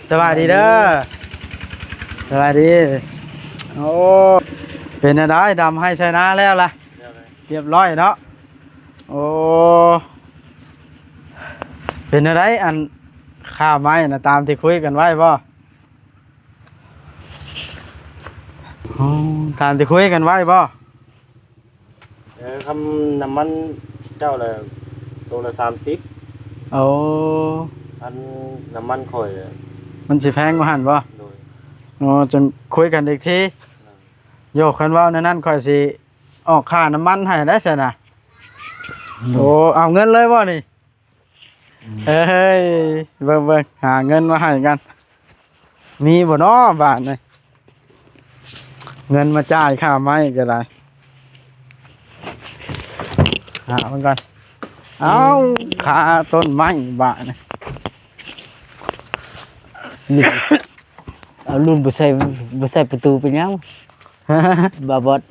ສະບາຍດີເດີ ສະບາຍດີ. ໂອ້ ເປັນແນວໃດ ດຳໄຮ່ໄຖນາແລ້ວລະ? ແລ້ວແຫຼະ ຮຽບຮ້ອຍເນາະ. ໂອ້ ເປັນແນວໃດ ອັນ ຄ່າໄມ້ນະ ຕາມທີ່ຄຸຍກັນໄວ້ບໍ່? ໂອ້ ຕາມທີ່ຄຸຍກັນໄວ້ບໍ່? ເອີ ຄຳນ້ຳມັນເຈົ້າລະ ໂຕລະສາມສິບ. ໂອ້ ອັນນ້ຳມັນຂ້ອຍ ມັນຊິແພງກວ່າຫັ້ນບໍ່? ໂດຍ. ໂອ້ ຈັ່ງຄຸຍກັນອີກທີ. ໂດຍ. ໂຢ ຄັນເວົ້າແນວນັ້ນ ຂ້ອຍຊິອອກຄ່ານ້ຳມັນໃຫ້ໄດ໋ຊັ້ນນະ. ໂດຍ. ໂອ້ ເອົາເງິນເລີຍບໍ່ນີ້? ເອີຍ ເບິ່ງໆ ຫາເງິນມາໃຫ້ກັນ ມີບໍ່ນໍບາດນີ້ ເງິນມາຈ່າຍຄ່າໄມ້ກໍໄດ້. ຫາເບິ່ງກ່ອນ ເອົ້າ ຄາຕົ້ນໄມ້ບາດນີ້ ເອົາລຸ້ນບໍ່ໃສ່ ບໍ່ໃສ່ປະຕູເປັນຫຍັງ? ບາບອດ.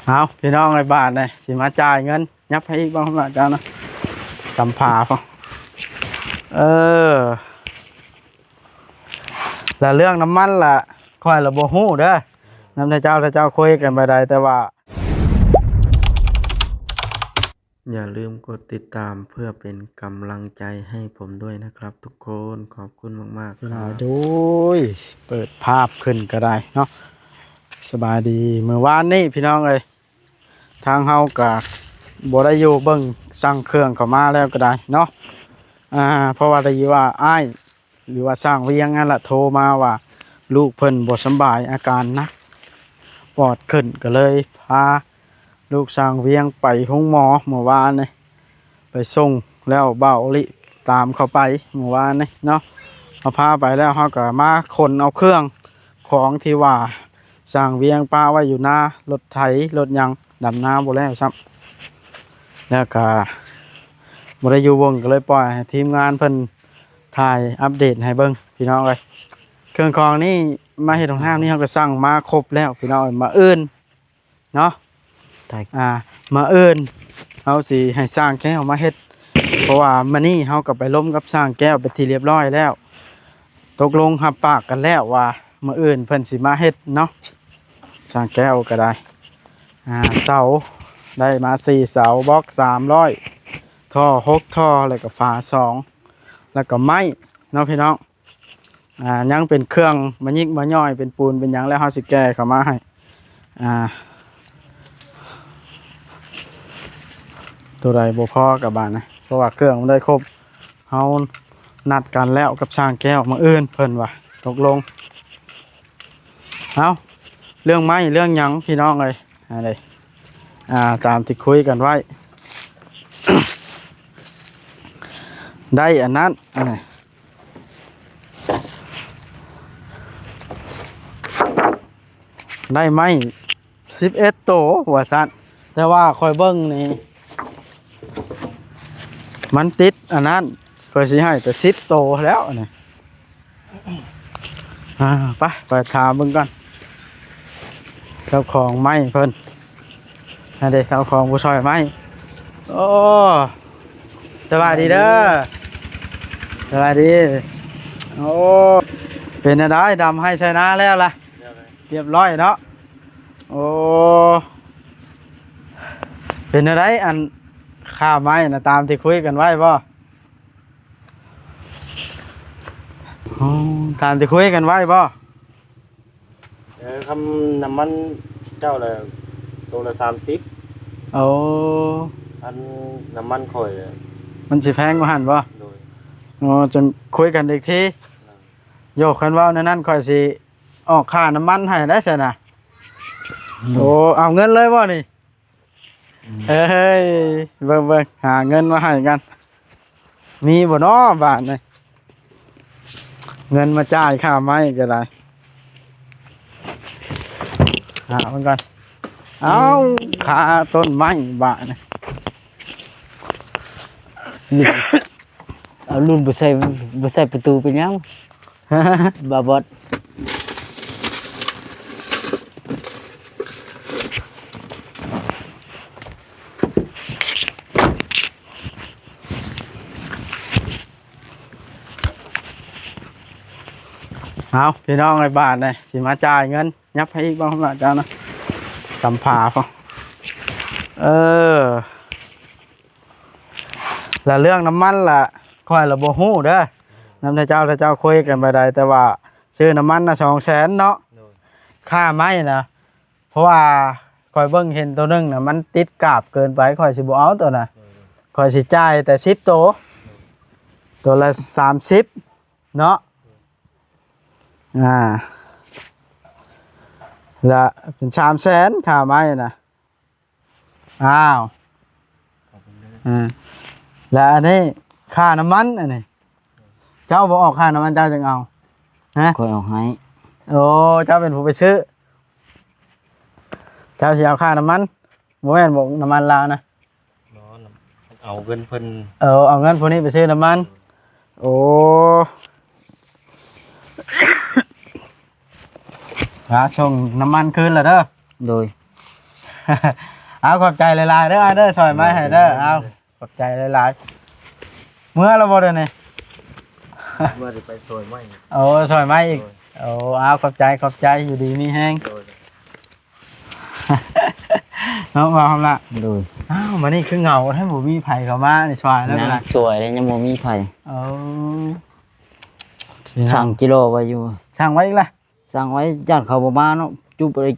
ເອົາ ພີ່ນ້ອງເອີຍ ບາດນີ້ຊິມາຈ່າຍເງິນ. ຫຍັບໃຫ້ອີກບໍ່ ອາຈານນະ ກຳພາພຸ້ນ. ເອີ ແລະເລື່ອງນ້ຳມັນລະ ຂ້ອຍລະບໍ່ຮູ້ເດີ ນຳແຕ່ເຈົ້າ ແຕ່ເຈົ້າຄຸຍກັນໄປໄດ້ ແຕ່ວ່າ ຢ່າລືມກົດຕິດຕາມເພື່ອເປັນກຳລັງໃຈໃຫ້ຜົມດ້ວຍນະຄັບທຸກຄົນ. ຂອບຄຸນມາກໆ ໂດຍ ເປີດພາບຂຶ້ນກໍໄດ້ເນາະ. ສະບາຍດີ ມື້ວານນີ້ພີ່ນ້ອງເອີຍ ທາງເຮົາກະບໍ່ໄດ້ຢູ່ເບິ່ງ ສັ່ງເຄື່ອງເຂົ້າມາແລ້ວກໍໄດ້ເນາະ. ອ່າ ເພາະວ່າໄດ້ຍິນວ່າອ້າຍ ຫຼືວ່າຊ່າງວຽງນັ້ນລະ ໂທມາວ່າລູກເພິ່ນບໍ່ສຳບາຍ ອາການໜັກ ປອດຂຶ້ນ ກໍເລີຍພາລູກຊ່າງວຽງໄປໂຮງໝໍມື້ວານນີ້. ໄປສົ່ງແລ້ວ ບ່າວລິຕາມເຂົ້າໄປມື້ວານນີ້ເນາະ. ເຮົາພາໄປແລ້ວ ເຮົາກໍມາຂົນເອົາເຄື່ອງຂອງທີ່ວ່າຊ່າງວຽງປະໄວ້ຢູ່ນາ ລົດໄຖ ລົດຫຍັງ ດຳນາບໍ່ແລ້ວຊ້ຳ ແລ້ວກໍບໍ່ໄດ້ຢູ່ເບິ່ງ ກໍເລີຍປ່ອຍໃຫ້ທີມງານເພິ່ນຖ່າຍອັບເດດໃຫ້ເບິ່ງ ພີ່ນ້ອງເອີຍ. ເຄື່ອງຂອງນີ້ ມາເຮັດຫ້ອງນ້ຳນີ້ ເຮົາກໍສັ່ງມາຄົບແລ້ວ ພີ່ນ້ອງເອີຍ. ມື້ອື່ນ ເນາະ ໄດ້ ອ່າ ມື້ອື່ນເຮົາຊິໃຫ້ຊ່າງແກ້ວມາເຮັດ ເພາະວ່າມື້ນີ້ເຮົາກໍໄປລົມກັບຊ່າງແກ້ວເປັນທີ່ລຽບຮ້ອຍແລ້ວ ຕົກລົງຮັບປາກກັນແລ້ວວ່າມື້ອື່ນເພິ່ນຊິມາເຮັດເນາະ. ຊ່າງແກ້ວກໍໄດ້ ອ່າ ເສົາໄດ້ມາສີ່ເສົາ ບລັອກສາມຮ້ອຍ ທໍ່ຫົກທໍ່ ແລ້ວກໍຝາສອງ ແລ້ວກໍໄມ້ເນາະ ພີ່ນ້ອງ. ອ່າ ຍັງເປັນເຄື່ອງມາຍິກມາຍ່ອຍ ເປັນປູນເປັນຫຍັງ ແລ້ວເຮົາຊິແກ່ເຂົ້າມາໃຫ້ ອ່າ ໂຕໃດບໍ່ພໍກໍບາດນະ ເພາະວ່າເຄື່ອງມັນໄດ້ຄົບ. ເຮົານັດກັນແລ້ວກັບຊ່າງແກ້ວ ມື້ອື່ນເພິ່ນວ່າຕົກລົງ. ເອົ້າ ເລື່ອງໄມ້ເລື່ອງຫຍັງ ພີ່ນ້ອງເອີຍ ອັນນີ້ ອ່າ ຕາມທີ່ຄຸຍກັນໄວ້ ໄດ້ອັນນັ້ນ ອັນນີ້ ໄດ້ໄມ້ສິບເອັດໂຕວ່າຊັ້ນ ແຕ່ວ່າຂ້ອຍເບິ່ງນີ້ ມັນຕິດອັນນັ້ນ ຂ້ອຍຊິໃຫ້ແຕ່ສິບໂຕແລ້ວນີ້. ອ່າ ໄປ ໄປຖາມເບິ່ງກ່ອນ ເຈົ້າຂອງໄມ້ເພິ່ນ. ອັນເດ ເຈົ້າຂອງຜູ້ຊ່ອຍໄມ້. ໂອ້ ສະບາຍດີເດີ ສະບາຍດີ. ໂອ້ ເປັນແນວໃດ ດຳໄຮ່ໄຖນາແລ້ວລະ? ແລ້ວແຫຼະ ຮຽບຮ້ອຍເນາະ. ໂອ້ ເປັນແນວໃດ ອັນ ຄ່າໄມ້ນະ ຕາມທີ່ຄຸຍກັນໄວ້ບໍ່? ໂອ້ ຕາມທີ່ຄຸຍກັນໄວ້ບໍ່? ເອີ ຄຳນ້ຳມັນເຈົ້າລະ ໂຕລະສາມສິບ. ໂອ້ ອັນນ້ຳມັນຂ້ອຍ ມັນຊິແພງກວ່າຫັ້ນບໍ່? ໂດຍ. ໂອ້ ຈັ່ງຄຸຍກັນອີກທີ. ໂດຍ. ໂຢ ຄັນເວົ້າແນວນັ້ນ ຂ້ອຍຊິອອກຄ່ານ້ຳມັນໃຫ້ໄດ້ຊັ້ນນະ. ໂອ້ ເອົາເງິນເລີຍບໍ່ນີ້? ເອີຍ ເບິ່ງໆ ຫາເງິນມາໃຫ້ກັນ ມີບໍ່ນໍບາດນີ້ ເງິນມາຈ່າຍຄ່າໄມ້ກໍໄດ້. ຫາເບິ່ງກ່ອນ ເອົ້າ ຄາຕົ້ນໄມ້ບາດນີ້ ເອົາລຸ້ນບໍ່ໃສ່ ບໍ່ໃສ່ປະຕູເປັນຫຍັງ? ບາບອດ. ເອົາ ພີ່ນ້ອງເອີຍ ບາດນີ້ຊິມາຈ່າຍເງິນ. ຫຍັບໃຫ້ອີກ ເວົ້ານຳເຈົ້ານະ ຕຳຜາພຸ້ນ. ເອີ ແລ້ວເລື່ອງນ້ຳມັນລະ ຂ້ອຍລະບໍ່ຮູ້ເດີ ນຳເຈົ້າ ເຈົ້າຄຸຍກັນໄປໄດ້ ແຕ່ວ່າຊື້ນ້ຳມັນນະ ສອງແສນເນາະ. ໂດຍ ຄ່າໄມ້ນະ ເພາະວ່າຂ້ອຍເບິ່ງເຫັນໂຕໜຶ່ງນະ ມັນຕິດກາບເກີນໄປ ຂ້ອຍຊິບໍ່ເອົາໂຕນະ. ໂດຍ ຂ້ອຍຊິຈ່າຍແຕ່ສິບໂຕ ໂຕລະສາມສິບເນາະ. ອ່າ ລະເປັນສາມແສນຄ່າໄມ້ນະ. ອ້າວ ອ່າ ລະອັນນີ້ຄ່ານ້ຳມັນ ອັນນີ້ ເຈົ້າບໍ່ອອກຄ່ານ້ຳມັນ ເຈົ້າຈຶ່ງເອົາ ຮະ? ຂ້ອຍອອກໃຫ້. ໂອ້ ເຈົ້າເປັນຜູ້ໄປຊື້ ເຈົ້າຊິເອົາຄ່ານ້ຳມັນ ບໍ່ແມ່ນບໍ່ ນ້ຳມັນລາວນະ? ບໍ່ ເອົາເງິນເພິ່ນ. ເອີ ເອົາເງິນຜູ້ນີ້ໄປຊື້ນ້ຳມັນ. ໂອ້ ຫາສົ່ງນ້ຳມັນຄືນລະເດີ. ໂດຍ ເອົາ ຂອບໃຈຫຼາຍໆເດີອ້າຍເດີ ຊ່ອຍໄມ້ໃຫ້ເດີ. ເອົາ ຂອບໃຈຫຼາຍໆ. ເມື່ອລະບໍ່ດຽວນີ້? ເມື່ອຊິໄປຊ່ອຍໄມ້. ໂອ້ ຊ່ອຍໄມ້ອີກ. ໂດຍ ໂອ້ ເອົາ ຂອບໃຈ ຂອບໃຈ ຢູ່ດີມີແຮງ. ໂດຍ ເນາະ ວ່າຄຳລະ. ໂດຍ ອ້າວ ມື້ນີ້ຄືເຫງົາແທ້ ບໍ່ມີໃຜເຂົ້າມາໃນຊອຍແລ້ວ. ຍັງ ກໍໄດ້ ຊອຍແລ້ວຍັງບໍ່ມີໃຜ. ເອີ ສັ່ງຈິລໍໄວ້ຢູ່. ສັ່ງໄວ້ອີກລະ? ສັ່ງໄວ້ ຢ້ານເຂົາບໍ່ມາເນາະ ຈຸໄດ້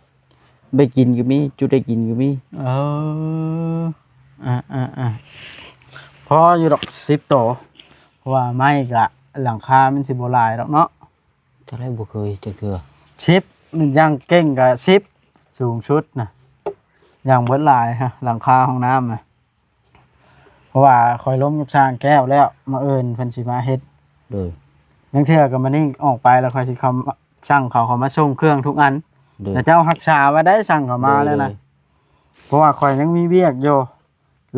ໄດ້ກິນກໍມີ ຈຸໄດ້ກິນກໍມີ. ເອີ ອ່າໆໆ ພໍຢູ່ດອກ ສິບໂຕ ເພາະວ່າໄມ້ກະ ຫຼັງຄາມັນຊິບໍ່ຫຼາຍດອກເນາະ. ເທົ່າໃດ ບໍ່ເຄີຍຈັກເທື່ອ. ສິບ ມັນຢ່າງເກັ່ງກະສິບ ສູງສຸດນະ ຢ່າງເບິດຫຼາຍ ຫຼັງຄາຫ້ອງນ້ຳນະ. ເພາະວ່າຂ້ອຍລົມກັບຊ່າງແກ້ວແລ້ວ ມື້ອື່ນເພິ່ນຊິມາເຮັດ. ໂດຍ ບາງເທື່ອກໍມານີ້ອອກໄປແລ້ວ ຂ້ອຍຊິເຂົ້າ ສັ່ງເຂົາເຂົ້າມາສົ່ງເຄື່ອງທຸກອັນ. ໂດຍ ແລ້ວເຈົ້າຮັກສາໄວ້ໄດ້ ສັ່ງເຂົາມາແລ້ວນະ. ໂດຍ ເພາະວ່າຂ້ອຍຍັງມີວຽກຢູ່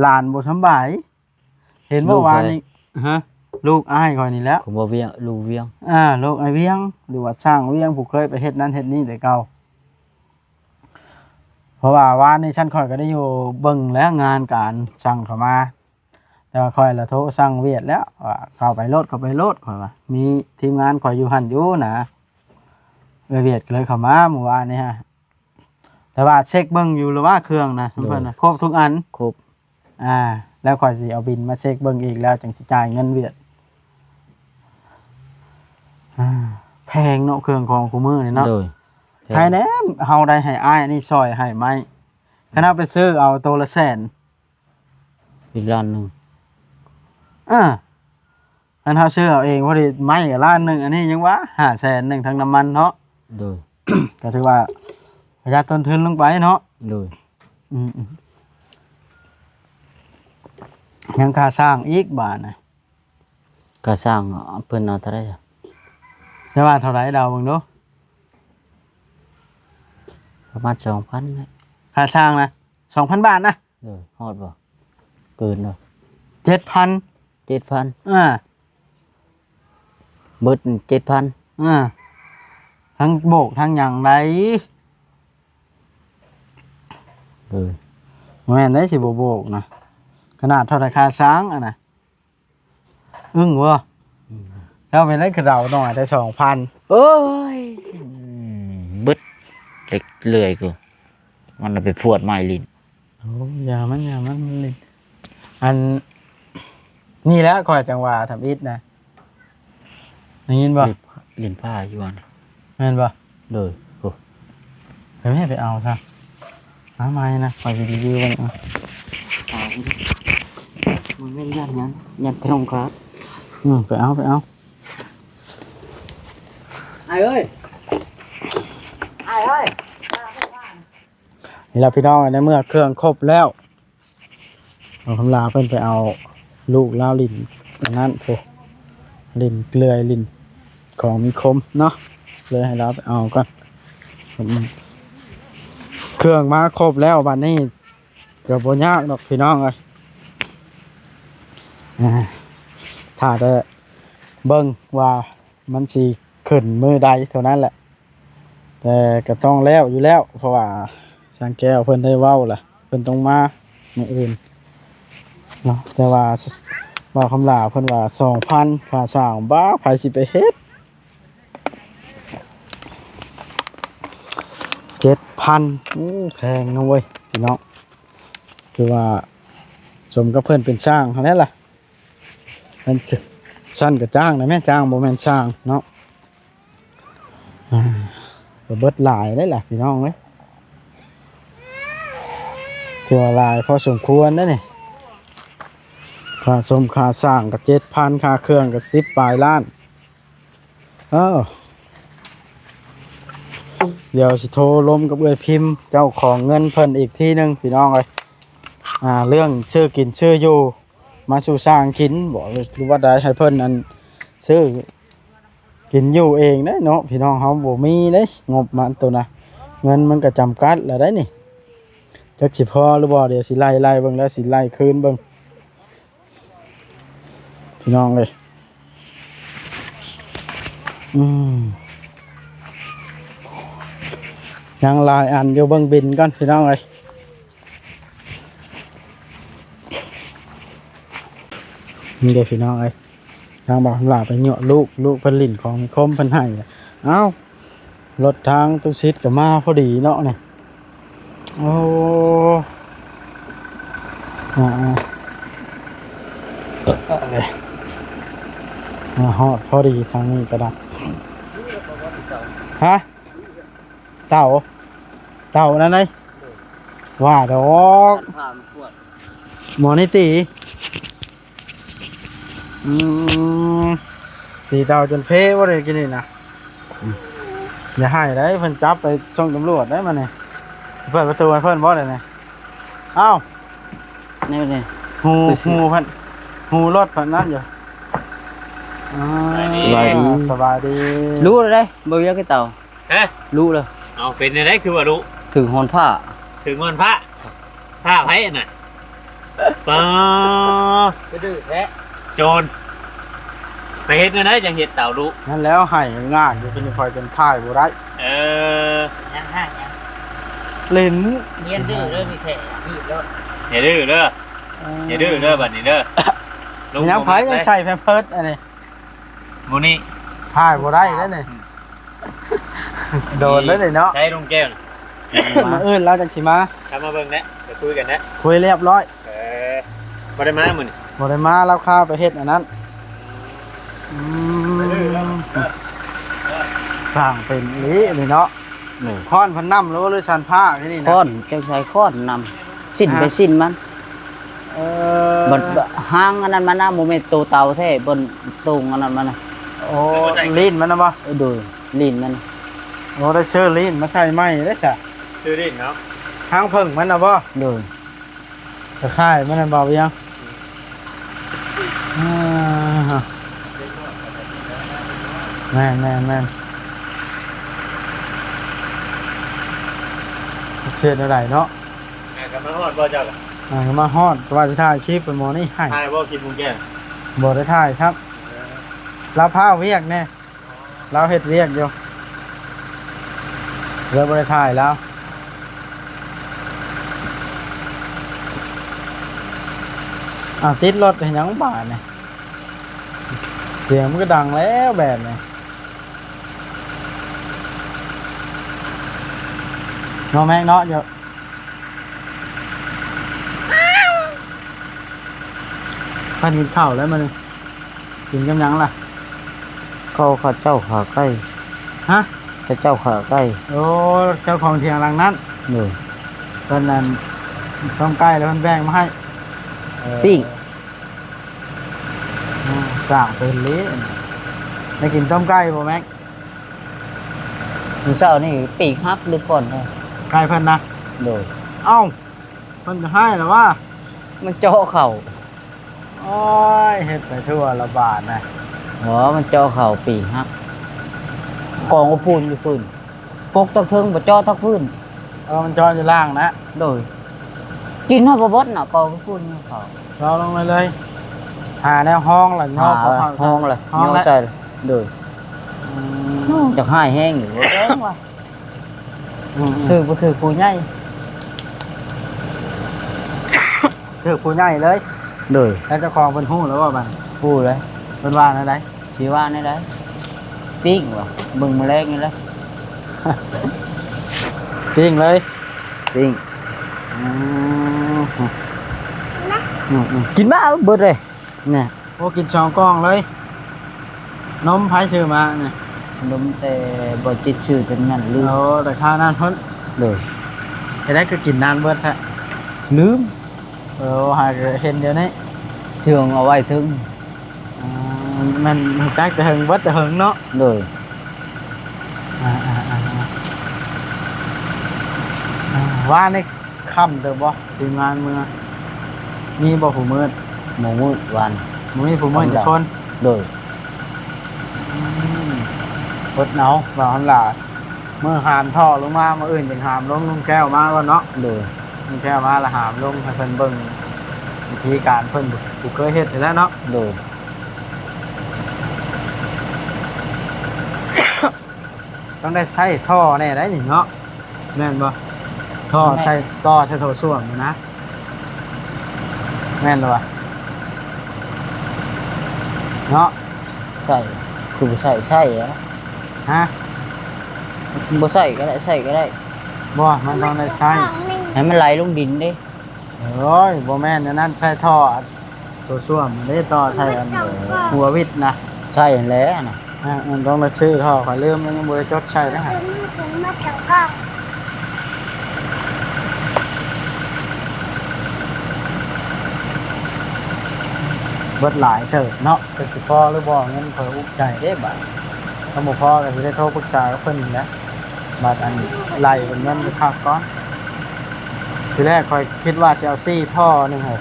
ຫຼານບໍ່ສຳບາຍ. ເຫັນບໍ່ ລູກໃຜ ວານນີ້ ຮະ? ລູກອ້າຍຂ້ອຍນີ້ແຫຼະ. ຄືບໍ່ວຽງ ລູກວຽງ. ອ່າ ລູກອ້າຍວຽງ ຫຼືວ່າຊ່າງວຽງ ຜູ້ເຄີຍໄປເຮັດນັ້ນເຮັດນີ້ແຕ່ເກົ່າ. ເພາະວ່າວານນີ້ຊັ້ນ ຂ້ອຍກໍໄດ້ຢູ່ເບິ່ງແລ້ວ ງານການສັ່ງເຂົ້າມາ ແຕ່ວ່າຂ້ອຍລະໂທສັ່ງວຽດແລ້ວວ່າ ເຂົ້າໄປໂລດ ເຂົ້າໄປໂລດ ຂ້ອຍວ່າ ມີທີມງານຂ້ອຍຢູ່ຫັ້ນຢູ່ນະ. ເອື້ອຍວຽດກໍເລີຍເຂົ້າມາມື້ວານນີ້ຮະ. ແຕ່ວ່າເຊັກເບິ່ງຢູ່ລະວ່າເຄື່ອງນະ ໂດຍ ເພິ່ນນະ ຄົບທຸກອັນ. ຄົບ. ອ່າ ແລ້ວຂ້ອຍຊິເອົາບິນມາເຊັກເບິ່ງອີກ ແລ້ວຈັ່ງຊິຈ່າຍເງິນວຽດ. ອ່າ ແພງເນາະ ເຄື່ອງຂອງຄູ່ມື້ນີ້ເນາະ. ໂດຍ ແພງ. ໃຜແດ່ເຮົາໄດ້ໃຫ້ອ້າຍນີ້ຊ່ອຍໃຫ້ໄມ້ ຄັນເຮົາໄປຊື້ເອົາໂຕລະແສນ ອີກລ້ານໜຶ່ງ. ເອີ ຄັນເຮົາຊື້ເອົາເອງ ພໍດີໄມ້ກໍລ້ານໜຶ່ງ ອັນນີ້ຍັງວ່າຫ້າແສນໜຶ່ງ ທັງນ້ຳມັນເນາະ. ໂດຍ ກໍຖືວ່າປະຢັດຕົ້ນທຶນລົງໄປເນາະ. ໂດຍ ອືມໆ ຍັງຄ່າສ້າງອີກບາດນະ. ຄ່າສ້າງເພິ່ນເອົາເທົ່າໃດ? ຈະວ່າເທົ່າໃດ ເດົາເບິ່ງດູ. ປະມານສອງພັນນະ. ຄ່າສ້າງນະ ສອງພັນບາດນະ. ເອີ ຮອດບໍ່? ເກີນບໍ່? ເຈັດພັນ. ເຈັດພັນ. ອ່າ ເບິດເຈັດພັນ. ອ່າ ທັງໂບກທັງຫຍັງໄດ໋. ເອີ ບໍ່ແມ່ນໄດ໋ ຊິບໍ່ໂບກນະ ຂະໜາດເທົ່າໃດຄ່າສ້າງຫັ້ນນະ. ອຶ້ງບໍ່? ອືມ ເຈົ້າເປັນໄດ ຄືເດົາໜ້ອຍແທ້ ສອງພັນ. ໂອ້ຍ ອືມ ເບິດເລັກເລື່ອຍກູ ມັນເອົາໄປພວດໄມ້ຫຼິ້ນ. ໂອ້ ຢ່າມັນ ຢ່າມັນ ມັນຫຼິ້ນ. ອັນນີ້ແຫຼະ ຂ້ອຍຈັ່ງວ່າທຳອິດນະ ໄດ້ຍິນບໍ່? ຫຼິ້ນ ຫຼິ້ນພ້າຢູ່ຫັ້ນ. ແມ່ນບໍ່? ໂດຍ. ໂອ້ ໄປແມ່ ໄປເອົາຊະ ມາໃໝ່ນະ ຂ້ອຍຊິຣີວິວເບິ່ງ. ເອົາ ມັນແມ່ນຢ້ານຫຍັງ? ຢ້ານຂະໜົມຂາດ. ອືມ ໄປເອົາ ໄປເອົາ ອ້າຍເອີຍ ອ້າຍເອີຍ. ນີ້ລະພີ່ນ້ອງ ໃນເມື່ອເຄື່ອງຄົບແລ້ວ ເອົາຄຳລາເພິ່ນໄປເອົາລູກລາວຫຼິ້ນອັນນັ້ນພຸ້ນ ຫຼິ້ນເລື່ອຍ ຫຼິ້ນຂອງມີຄົມເນາະ ເລີຍໃຫ້ລາວໄປເອົາກ່ອນ. ເຄື່ອງມາຄົບແລ້ວ ບາດນີ້ກໍບໍ່ຍາກດອກພີ່ນ້ອງເອີຍ ຖ້າແຕ່ເບິ່ງວ່າ ມັນຊິຂຶ້ນມື້ໃດເທົ່ານັ້ນແຫຼະ ແຕ່ກໍຕ້ອງແລ້ວຢູ່ແລ້ວ ເພາະວ່າຊ່າງແກ້ວເພິ່ນໄດ້ເວົ້າລະ ເພິ່ນຕ້ອງມາມື້ອື່ນເນາະ. ແຕ່ວ່າ ສ- ບ່າວຄຳຫຼ້າເພິ່ນວ່າສອງພັນຄ່າສ້າງ ບ້າ ໃຜຊິໄປເຮັດ. ເຈັດພັນ. ໂອ້ ແພງເນາະເວີຍພີ່ນ້ອງ. ຄືວ່າສົມກັບເພິ່ນເປັນຊ່າງຫັ້ນແຫຼະ. ອັນຊັ້ນກໍຈ້າງນະແມ່ ຈ້າງ ບໍ່ແມ່ນຊ່າງເນາະ. ອ່າ ກໍເບິດຫຼາຍເດ້ລະພີ່ນ້ອງເອີຍ. ຖືວ່າຫຼາຍພໍສົມຄວນເດ້ນີ້. ຄ່າສົມຄ່າສ້າງກໍເຈັດພັນ ຄ່າເຄື່ອງກໍສິບປາຍລ້ານ. ເອີ ດຽວຊິໂທລົມກັບເອື້ອຍພິມ ເຈົ້າຂອງເງິນເພິ່ນອີກທີໜຶ່ງພີ່ນ້ອງເອີຍ. ອ່າ ເລື່ອງຊື້ກິນຊື້ຢູ່ ມາສູ່ສ້າງກິນບໍ ຫຼືວ່າໃດ ໃຫ້ເພິ່ນອັນຊື້ກິນຢູ່ເອງເດ້ເນາະ. ພີ່ນ້ອງເຮົາບໍ່ມີເດ້ ງົບມັນໂຕນະ ເງິນມັນກໍຈຳກັດລະໄດ໋ນີ້. ຈັກຊິພໍຫຼືບໍ່ ດຽວຊິໄລ່ໆເບິ່ງ ແລ້ວຊິໄລ່ຄືນເບິ່ງ ພີ່ນ້ອງເອີຍ. ອືມ ຍັງຫຼາຍອັນຢູ່ ເບິ່ງບິນກ່ອນພີ່ນ້ອງເອີຍ. ນີ້ເດ້ພີ່ນ້ອງເອີຍ ທາງບ່າວຄຳຫຼ້າໄປຍົວະລູກ ລູກເພິ່ນຫຼິ້ນຂອງມີຄົມເພິ່ນໃຫ້. ເອົ້າ ລົດທາງຕຸສິດກໍມາພໍດີເນາະນີ້. ໂອ້ ອ່າໆ ມາຮອດພໍດີທາງນີ້ກໍໄດ້. ຮະ? ເຕົາ ເຕົານັ້ນໃດ? ວ່າດອກ ຜ່ານຂວດ ໝໍນີ້ຕີ. ອືມ ຕີເຕົາຈົນເພບໍ່ໄດ້ກິນນີ້ນະ. ອືມ ຢ່າໃຫ້ໄດ໋ ເພິ່ນຈັບໄປສົ່ງຕຳຫຼວດໄດ໋ມານີ້. ເປີດປະຕູໃຫ້ເພິ່ນບໍ່ໄດ໋ນີ້? ອ້າວ ນີ້ ນີ້ ຫູ ຫູເພິ່ນ ຫູລົດເພິ່ນນັ້ນຢູ່. ອ່າ ສະບາຍດີ ສະບາຍດີ ສະບາຍດີ. ຮູ້ແລ້ວເດ້ ບໍ່ວຽກຄືເຕົາ. ຮະ? ລຸເລີຍ. ເອົາ ເປັນແນວໃດຄືວ່າລຸ? ຖືກຮ່ອນພ້າ. ຖືກຮ່ອນພ້າ? ພ້າໃຜຫັ້ນນະ? ປາ ກະດື້ແທ້ ໂຈນ. ໄປເຮັດແນວໃດຈັ່ງເຮັດເຕົາລຸ? ນັ້ນແລ້ວ ໃຫ້ງາກຢູ່ ເປັນຂ້ອຍຈົນຖ່າຍບໍ່ໄດ້. ເອີ ຍັງໃຫ້ຫຍັງ? ຫຼິ້ນ ຮຽນດື້ເດີ ມີແທ້ ຮີດໂລດ. ຢ່າດື້ເດີ ເອີ ຢ່າດື້ເດີ ບັດນີ້ເດີ. ຍັງໃຜຍັງໃສ່ແພມເພີດອັນນີ້? ມື້ນີ້ຖ່າຍບໍ່ໄດ້ເດ້ນີ້. ອືມ ໂດນເດ້ນີ້ເນາະ. ໃຊ້ລຸງແກ້ວນະ? ມື້ອື່ນລາວຈັ່ງຊິມາ. ເຂົ້າມາເບິ່ງແດ່ ໄປຄຸຍກັນແດ່. ຄຸຍລຽບຮ້ອຍ. ເອີ ບໍ່ໄດ້ມາມື້ນີ້? ບໍ່ໄດ້ມາ ລາວຄາໄປເຮັດອັນນັ້ນ. ອືມ ຊ່າງເປັນອີ່ຫຼີນີ້ເນາະ. ນີ້ ຄ້ອນເພິ່ນນຳ ຫຼືວ່າ ຫຼືຊັ້ນຜ້າທີ່ນີ້ນະ? ຄ້ອນ ເຈົ້າໃຊ້ຄ້ອນນຳ ສິ້ນ ຮະ ໄປສິ້ນມັນ. ເອີ ບັດຫາງອັນນັ້ນມັນນະ ບໍ່ແມ່ນໂຕເຕົາແທ້ ບ່ອນຕົງອັນນັ້ນມັນນະ. ໂອ້ ລີ້ນມັນນະບໍ່? ເອີ ໂດຍ ລີ້ນມັນ. ໂອ້ ໄດ້ຊື້ລີ້ນມາໃສ່ໃໝ່ເດ້ຊະ. ຊື້ລີ້ນເນາະ ຫາງເຜິ້ງມັນນະບໍ່? ໂດຍ ຕາຂ່າຍມັນນະບໍ່ວຽງ. ອ່າ ແມ່ນໆໆ ເຮັດແນວໃດເນາະ. ອ່າ ກໍມາຮອດບໍ່ເຈົ້າກະ? ອ່າ ກໍມາຮອດ ວ່າຊິຖ່າຍຄລິບເປັນໝໍນີ້ໃຫ້. ຖ່າຍບໍ່ຄລິບຂອງແກ? ບໍ່ໄດ້ຖ່າຍຊ້ຳ. ເອີ ລາວພາວຽກແດ່ ລາວເຮັດວຽກຢູ່ ເລີຍບໍ່ໄດ້ຖ່າຍລາວ. ອ້າວ ຕິດລົດເຮັດຫຍັງບາດນີ້? ສຽງມັນກໍດັງແລ້ວແບບນີ້ ເນາະແມັກເນາະ. ເພິ່ນກິນເຂົ້າແລ້ວມື້ນີ້ ກິນກັບຫຍັງລະ? ເຂົ້າ ເຂົ້າເຈົ້າຂາໄກ່. ຮະ? ເຂົ້າເຈົ້າຂາໄກ່. ໂອ້ ເຈົ້າຂອງຖຽງຫຼັງນັ້ນ. ໂດຍ ເພິ່ນນັ້ນ ຕົ້ມໄກ່ແລ້ວເພິ່ນແບ່ງມາໃຫ້. ເອີ ປີ້ງ. ອືມ ສ້າງເປັນເລີຍ. ໄດ້ກິນຕົ້ມໄກ່ບໍ່ແມັກ? ມື້ເຊົ້ານີ້ປີກຫັກດຶກກ່ອນ. ໄກ່ເພິ່ນນະ? ໂດຍ. ເອົ້າ ເພິ່ນກໍໃຫ້ລະວ່າ ມັນເຈາະເຂົ້າ. ໂອ້ຍ ເຮັດໄປທົ່ວລະບາດນະ. ບໍ່ ມັນເຈາະເຂົ້າປີກຫັກ ກອງອົບອຸ່ນຢູ່ພື້ນ ປົກທັງເທິງບໍ່ເຈາະທັງພື້ນ. ເອີ ມັນເຈາະຢູ່ລ່າງນະ. ໂດຍ. ກິນຮອດບໍ່ເບິດນະ ກອງອົບອຸ່ນເຂົ້າ. ເຈາະລົງໄປເລີຍ ຫາແນວຮອງລະ ຫາຮອງລະ ຍໍໃສ່. ໂດຍ. ອືມ ໂອ້ ຢາກຮ້າຍແຮງຢູ່ ບໍ່ແພງວ່າ. ອືມໆ ຖືກບໍ່ຖືກຜູ້ໃຫຍ່? ຖືກຜູ້ໃຫຍ່ເລີຍ. ໂດຍ. ແລ້ວເຈົ້າຂອງເພິ່ນຮູ້ແລ້ວບໍ່ບັດ? ຮູ້ແລ້ວ. ເພິ່ນວ່າແນວໃດ? ຊິວ່າແນວໃດ? ປີ້ງວ່າ ເບິ່ງມື້ແລງນີ້ແຫຼະ. ປີ້ງເລີຍ ປີ້ງ. ອືມ ອືມໆ ກິນມາເບິດເລີຍ ນີ້. ໂອ້ ກິນສອງກ່ອງເລີຍ. ນົມໃຜຊື້ມານີ້? ນົມແຕ່ບໍ່ຈິດຊື້ຕົນນັ້ນລືມ. ໂອ້ ແຕ່ຄາວນັ້ນພຸ້ນ. ໂດຍ. ເຮັດໃດຄືກິນນານເບິດແທ້? ລືມ. ເອີ ຫາກະເຫັນດຽວນີ້ ເຊື່ອງເອົາໄວ້ເທິງ. ອືມ ແມ່ນຮູ້ຈັກແຕ່ເຫິງ ເບິດແຕ່ເຫິງເນາະ. ໂດຍ. ອ່າໆໆ ອ່າ ວ່າໃນ ຄ່ຳເຕີບບໍ່ ທີມງານເມືອ? ມີບໍ່ຜູ້ມືດ? ບໍ່ມືດວານ ບໍ່ມີຜູ້ມືດຈັກຄົນ. ໂດຍ. ອືມ ອົດເອົາ ວ່າຫັ້ນລະ ມື້ຫາມທໍ່ລົງມາ ມື້ອື່ນຈຶ່ງຫາມລົງ ລຸງແກ້ວມາກ່ອນເນາະ. ໂດຍ. ລຸງແກ້ວມາລະຫາມລົງ ໃຫ້ເພິ່ນເບິ່ງວິທີການ ເພິ່ນບໍ່ເຄີຍເຮັດຫັ້ນແຫຼະເນາະ. ໂດຍ. ຕ້ອງໄດ້ໃຊ້ທໍ່ແດ່ໄດ໋ນີ້ເນາະ ແມ່ນບໍ່? ທໍ່ໃສ່ ຕໍ່ໃສ່ໂຖສ້ວມນະ ແມ່ນແລ້ວວະເນາະ. ໃຊ້ ຄືບໍ່ໃຊ້ ໃຊ້ອະ. ຮະ? ບໍ່ໃຊ້ກໍໄດ້ ໃຊ້ກໍໄດ້. ບໍ່ ມັນຕ້ອງໄດ້ໃຊ້ ໃຫ້ມັນໄຫຼລົງດິນເດ້. ໂອ້ຍ ບໍ່ແມ່ນແນວນັ້ນ ໃຊ້ທໍ່ ໂຖສ້ວມເດ້ ຕໍ່ໃສ່ອັນ ຫົວວິດນະ ໃຊ້ຫັ້ນແຫຼະນະ. ອ່າ ຕ້ອງໄດ້ຊື້ທໍ່ ຂ້ອຍລືມ ຍັງບໍ່ໄດ້ຈົດໃສ່ເດ້ຫັ້ນ. ເບິດຫຼາຍເຕີບເນາະ ຈັກຊິພໍຫຼືບໍ່ ເງິນຂ້ອຍອຸກໃຈເດ້ບາດ. ຄັນບໍ່ພໍກໍຊິໄດ້ໂທປຶກສາກັບເພິ່ນນີ້ແຫຼະ ບາດອັນໄລ່ເປັນເງິນຄັກໆກ່ອນ. ທີແລກຂ້ອຍຄິດວ່າຊິເອົາສີ່ທໍ່ໜຶ່ງໃຫ້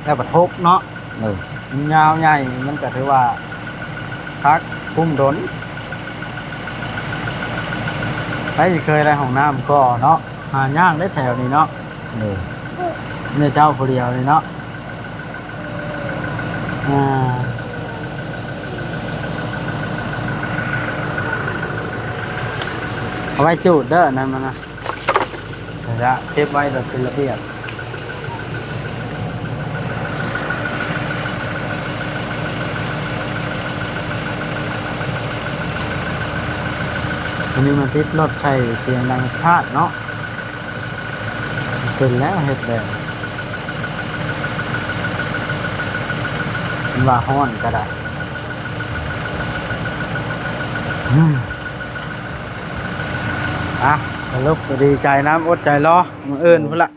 ແລ້ວບັດຫົກເນາະ. ເອີ ມັນຍາວໃຫຍ່ ມັນກໍຖືວ່າຄັກ ຄຸ້ມດົນ. ໃຜຊິເຄີຍໄດ້ຫ້ອງນ້ຳກໍເນາະ ຫາຍາກເດ້ແຖວນີ້ເນາະ. ເອີ ມີແຕ່ເຈົ້າຜູ້ດຽວນີ້ເນາະ. ອ່າ ເອົາໄວ້ຈູດເດີ ອັນນັ້ນມັນນະ ລະເກັບໄວ້ແບບເປັນລະບຽບ. ອັນນີ້ມັນຕິດລົດໃສ່ສຽງດັງພາດເນາະ. ເປັນແລ້ວເຮັດແບບ ມັນວ່າຮ້ອນກໍໄດ້. ອືມ ອ່ະ ສະຫຼຸບກໍດີໃຈນຳ ອົດໃຈລໍມື້ອື່ນພຸ້ນລະ.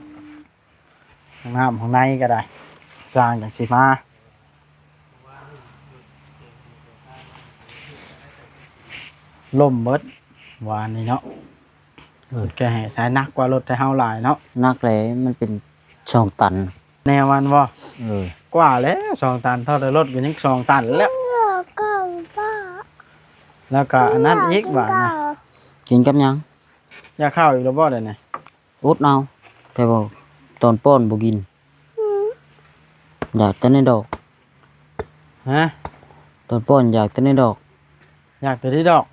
ຫ້ອງນ້ຳຫ້ອງໃນກໍໄດ້ ຊ່າງຈັ່ງຊິມາ. ລົ້ມເບິດວານນີ້ເນາະ. ເອີ ແກໃຫ້ສາຍໜັກກວ່າລົດໄທເຮົາຫຼາຍເນາະ. ໜັກແຫຼະ ມັນເປັນສອງຕັນ ແນວມັນບໍ່? ເອີ ກວ່າແລ້ວ ສອງຕັນ ເທົ່າແຕ່ລົດກໍຍັງສອງຕັນແລ້ວ. ແລ້ວກໍອັນນັ້ນອີກບາດນະ. ກິນກັບຫຍັງ? ຢາກເຂົ້າອີກແລ້ວບໍ່ດຽວນີ້? ອົດເອົາ ແຕ່ວ່າຕອນປ້ອນບໍ່ກິນ. ອືມ ຢາກແຕ່ໃນດອກ. ຮະ? ຕອນປ້ອນຢາກແຕ່ໃນດອກ. ຢາກແຕ່ໃນດອກ.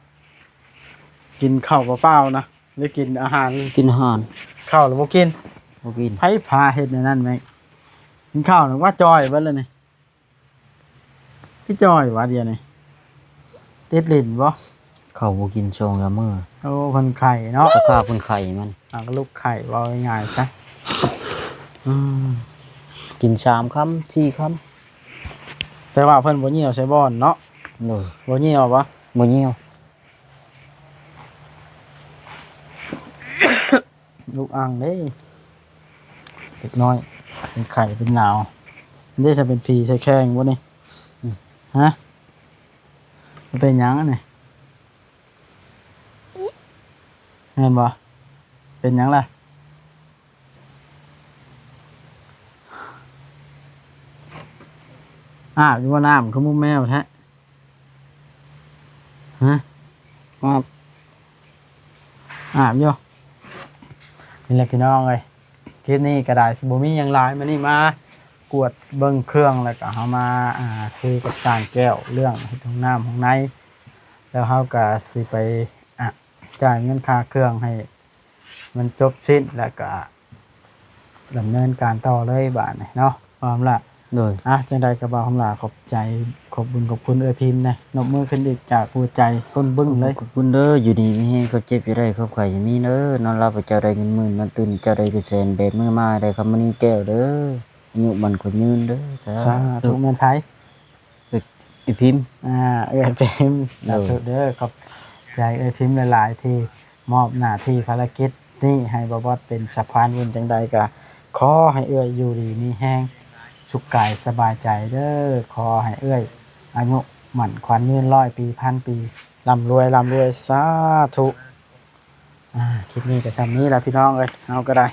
ກິນເຂົ້າເປົ່າໆນະ ຫຼືກິນອາຫານ? ກິນອາຫານ. ເຂົ້າລະບໍ່ກິນ? ບໍ່ກິນ. ໃຜພາເຮັດແນວນັ້ນແມ່? ກິນເຂົ້ານະວ່າຈ່ອຍເບິດແລ້ວນີ້. ຄືຈ່ອຍຫວາດຽວນີ້ ຕິດຫຼິ້ນບໍ່? ເຂົ້າບໍ່ກິນສອງສາມມື້. ໂອ້ ເພິ່ນໄຂ້ເນາະ. ສະພາບເພິ່ນໄຂ້ມັນ ອ່າ ກໍລຸກໄຂ້ ເວົ້າງ່າຍໆຊະ. ອືມ ກິນສາມຄຳ ສີ່ຄຳ. ແຕ່ວ່າເພິ່ນບໍ່ຍ່ຽວໃສ່ບ່ອນເນາະ. ໂດຍ. ບໍ່ຍ່ຽວບໍ່? ບໍ່ຍ່ຽວ. ລູກອັ່ງເດ້ ເດັກນ້ອຍເປັນໄຂ້ເປັນໜາວເດ້. ຈະເປັນຜີໃສ່ແຂ້ງບໍ່ນີ້? ອືມ ຮະ? ມັນເປັນຫຍັງອັນນີ້? ແມ່ນບໍ່? ເປັນຫຍັງລະ? ອາບຢູ່ບໍ່ນ້ຳ ຄືມຸມແມວແທ້? ຮະ? ອາບ ອາບຢູ່. ນີ້ແຫຼະພີ່ນ້ອງເອີຍ ຄລິບນີ້ກໍໄດ້ຊິບໍ່ມີຫຍັງຫຼາຍ. ມື້ນີ້ມາກວດເບິ່ງເຄື່ອງ ແລ້ວກໍເຮົາມາ ອ່າ ຄຸຍກັບຊ່າງແກ້ວເລື່ອງເຮັດຫ້ອງນ້ຳຫ້ອງໃນ ແລ້ວເຮົາກໍຊິໄປ ອ່າ ຈ່າຍເງິນຄ່າເຄື່ອງໃຫ້ມັນຈົບສິ້ນ ແລ້ວກໍ ດຳເນີນການຕໍ່ເລີຍບາດນີ້ເນາະ. ພ້ອມລະ ໂດຍ ອ່ະ ຈັ່ງໃດກໍບ່າວຄຳຫຼ້າຂອບໃຈ ຂອບບຸນຂອບຄຸນເອື້ອຍພິມແດ່ ນົບມືຂຶ້ນອີກຈາກຫົວໃຈກົ້ນບຶ້ງເລີຍ. ຂອບຄຸນເດີ ຢູ່ດີມີແຮງ ຄວາມເຈັບຢ່າໄດ້ ຄວາມໄຂ້ຢ່າມີເດີ ນອນຫຼັບໃຫ້ເຈົ້າໄດ້ເງິນໝື່ນ ນອນຕື່ນໃຫ້ເຈົ້າໄດ້ເງິນແສນ ແບມືມາໃຫ້ໄດ້ຄຳມະນີແກ້ວເດີ ອາຍຸໝັ້ນຂວັນຍືນເດີ ສາ ສາທຸ. ແມ່ນໃຜ? ເອື້ອຍພິມ. ອ່າ ເອື້ອຍພິມ ໂດຍ ສາທຸເດີ ຂອບໃຈເອື້ອຍພິມຫຼາຍໆ ທີ່ມອບໜ້າທີ່ພາລະກິດນີ້ໃຫ້ບ່າວບອດເປັນສະພານບຸນ. ຈັ່ງໃດກໍຂໍໃຫ້ເອື້ອຍຢູ່ດີມີແຮງ ສຸກກາຍສະບາຍໃຈເດີ ຂໍໃຫ້ເອື້ອຍອາຍຸໝັ້ນຂວັນຍືນ ຮ້ອຍປີ ພັນປີ ລ່ຳລວຍ ລ່ຳລວຍ ສາທຸ. ອ່າ ຄລິບນີ້ກໍຊ່ຳນີ້ລະພີ່ນ້ອງເອີຍ ເຮົາກໍໄດ້